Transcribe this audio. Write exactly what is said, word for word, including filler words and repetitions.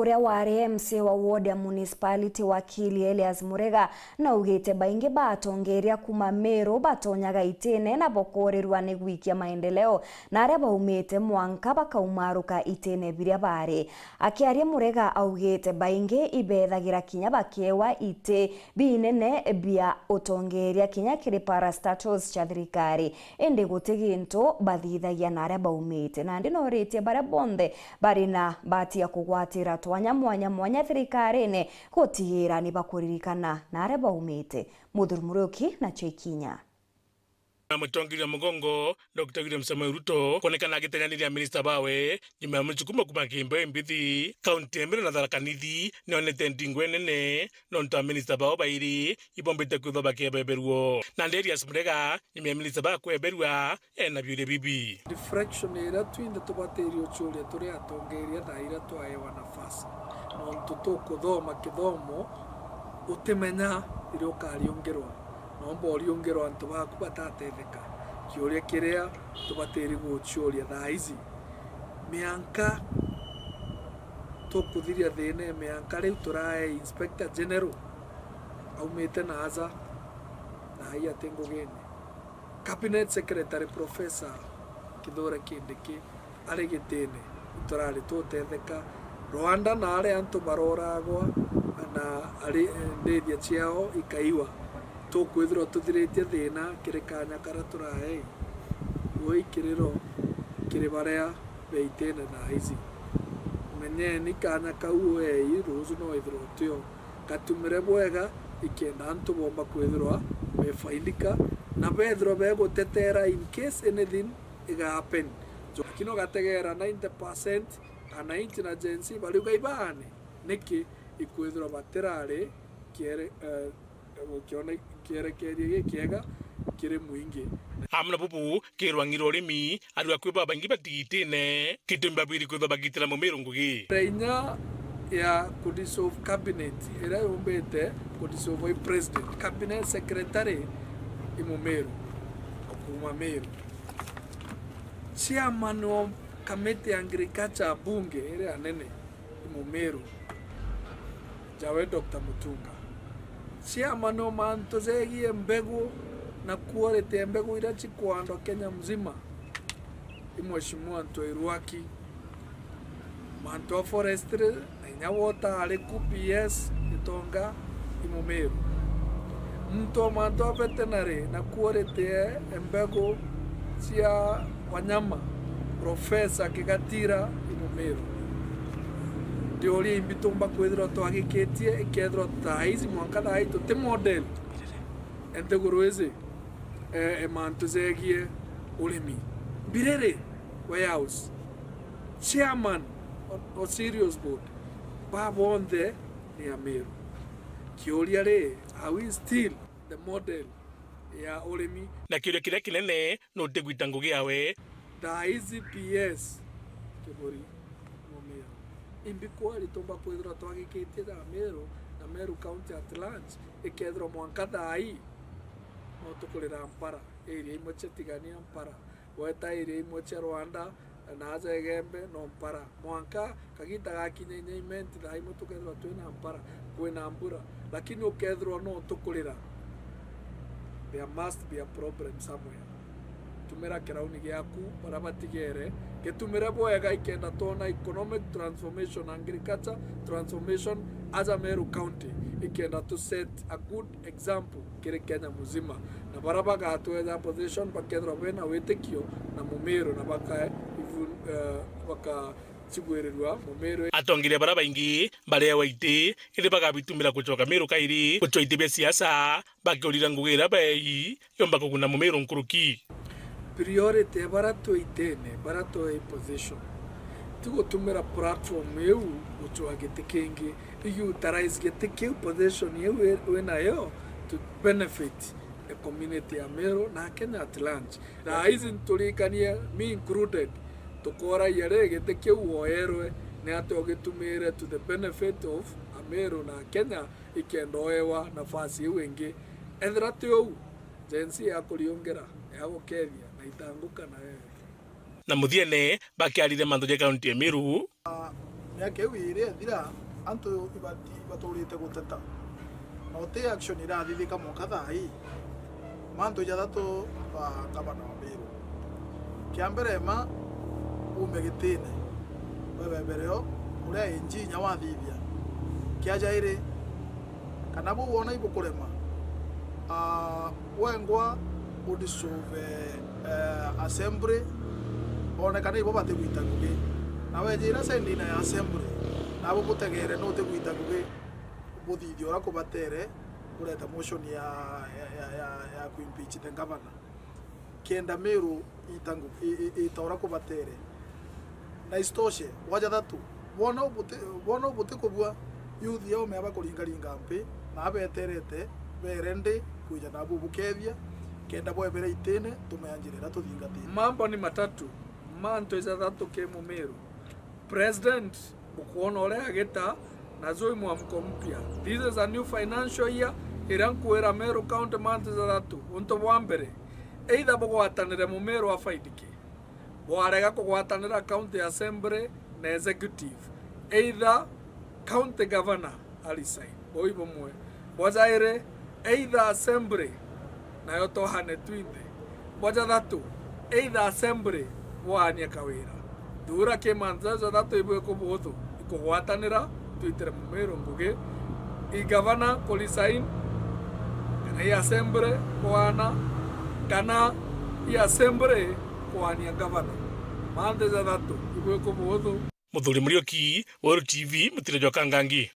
Uria wari M C A wa ward ya municipality, wakili Elias Murega, naugite baingi ba atongeria kuma Meru batonyaga itine na bokorirwa ni gwikia maendeleo, na aria baumite mwanka bakaumaruka itine biria bari. Akiaria, Murega augite baingi ibethagira kinya bakiewa iti binene bia utongeria kinya kiri parastatals cia thirikari, indi guti gintu bathithagia na aria baumite. Nandi noritie baria bonthe bari na mbati ya kugwatira twanya mwanya mwanya thirikarine gutigira ni bakuririkana na aria baumite. Muthuri Muriuki nacio ikinya. Mutongeria wa mugongo, Doctor William Samoei Ruto, kwonekana agiteng'aniria minista bawe nyuma ya muchukumo kuma Kiimbo Mbithi, kaunti ya Meru na Tharaka Nithi, nionete ndingo inene nontu a minista bao bairi ibombite kwithwa bakebeberua. Nandi Elias Murega, nyuma ya minista ba kweberua, ena biuria bibi. Reflection iria twinthe tubatiri uchuria turi atongeria thaa iria twaewa nafasi. Nontu tukuthoma kithomo utimenya riria ukariungirwa. Nomba uriungirwa antu baku batatetheka. Kiuria kiria tubatiri guchuria thaa ici, mianka tukuthiria thina, mianka riu turae Inspector General aumite na aja, na ai ati ngugine. Cabinet Secretary Professor Kithure Kindiki ari gitine, iturari tutetheka. Rwanda na ari antu baroragwa na ari, eh, ndithia ciao ikaiwa. Tukwithirwa tuthiritie thina kiri kanya karia turaei. Woi kiriro kiri baria beitine thaa ici. Menyeni kanya kau uei, ruju no ithirwa utio. Gatumire bwega, ikenda antu bomba kwithirwa befaidika na bethirwa begutetera in case anything iga happen. Lakini ugategera ninety percent, ananchi na Gen Z bariuga ibaane, niki ikwithirwa batirari kiere-, eh, gukiona kierekeria gikiega kiri mwingi. Amwe na bubu, kirwang'iro urimi, aru akui babaingi batigitine, gitumi babwiri kwithwa bagitira mumiru ngugi. Inya ya kudissolve cabinet iria yumbite kudissolve i president, cabinet secretary i mumiru, kuma Meru. Chairman wa committee ya agriculture bunge iria nene i mumiru, jawe Doctor Mutunga. Chairman o mantu jegie mbegu na quality ya mbegu iria cikwandwa Kenya mzima, i Mheshimiwa Ntwirwaki. Mantu a forestry, na inya water ari ku P S Gitonga i mumiru. Muntu o mantu a veterinary na quality ya mbegu cia wanyama, Professor Kigatira i mumiru. Ndiuria imbi tumba kwithirwa twagikitie, ikethirwa thaa ici mwanka thaa ii tuti model e nthiguru ici, e, e mantu jegie urimi. Mbiriri warehouse, chairman o, o cereals board, ba bonthe ni Ameru. Kiuria ri, are we still the model ya urimi? Na kiuria kiria kinene, nu utigwita ngugi yawe? Thaa ici P S Kiburi Mumiru. Imbi kweri tumba kwithirwa twagikitie ja Meru na Meru County at large, ikethirwa mwanka thaa ii no tukurira mpara, area imwe cia Tigania mpara, weta area imwe cia Rwanda, na aja Igembe no mpara. Mwanka kagita gakinya inya Imenti thaa imwe tukethirwa twina mpara, kwina mbura, lakini ukethirwa no tukurira. There must be a problem somewhere. Tumira kirauni giaku, baria batigere, gitumire bwega ikenda twona economic transformation, agriculture transformation, aja Meru County, ikenda tu set a good example kiri Kenya muzima. Na baria bagatwetha position bakethirwa bena witikio na Mumiru na baka even, eh, baka cigwirirua Mumiru. Atongeria baria baingi barewa iti, indi bagabitumira gucoka Meru kairi gucwa iti bia siasa, bakiurira ngugi iria baei yomba kuguna Mumiru nkuruki. Priority ya baria twi itene, baria twi position, ti gutumira platform iu gucwa giti kingi, i utilize giti kiu, position iu wi, winayo to benefit the community ya Meru na Kenya at large. Thaa ici nturirikanie, me included, tukoragia ri, giti kiu woerwe ni atia ugitumire to the benefit of Ameru na Kenya, ikenda oewa nafasi iu ingi. Ethira ti uu, Gen Z yakuriungira, yagukethia na itanguka na wewe. Na muthiene, bakiarire mantu ja kaunti ya Meru, Miaka iu iiri ethira, antu ibati-, ibaturite guteta, na uti action irathithika mwanka thaa ii. Mantu jathatu ba ngavana wa Meru. Kia mbere, ma ume gitine, webebere o uria inji inya wathithia. Kia jairi, kana buu wona ibukurema, ah, wengwa udissolve, eh, assembly, one kana ibo batigwita ngugi. Na wejira sendine ya assembly, nabo butegere nutigwita ngugi, buthithie uria kubatere, ureta motion ya, ya, ya, ya, ya kuimpeach the governor, kenda Meru ita ngu-, i-, i-, ita uria kubatere. Na isitoshe, bwa jathatu, bwona ubuti-, bwona ubuti kubua, youth yao mea bakuringaringa mpi, na abeterete, bere ndi kwija nabu bukethia, kenda bwebere itine, tumea njira iria tuthingatite. Mambo ni matatu, mantu jathatu ki Mumiru. President, bukwona uria agita, na juu i mwamko mpya. This is a new financial year, iria nkwira Meru County mantu jathatu. Untu bwa mbere, either bugwatanire Mumiru afaidike. Bwarega kugwatanira County Assembly na Executive, either County Governor a resign. Buu i bumwe. Bwa jairi, either Assembly nayo twahane twinthe. Bwa jathatu, either Assembly bwaania Kawira. Thuura ki mantu jau jathatu ibu ikubuthu, ikugwatanira, twitire Mumiru ngugi. I gavana ku resign, kana i Assembly kwana, kana i Assembly kwania gavana. Mantu jathatu ibu ikubuthu. Muthuri Muriuki, Weru T V, Mutire jwa Kangangi.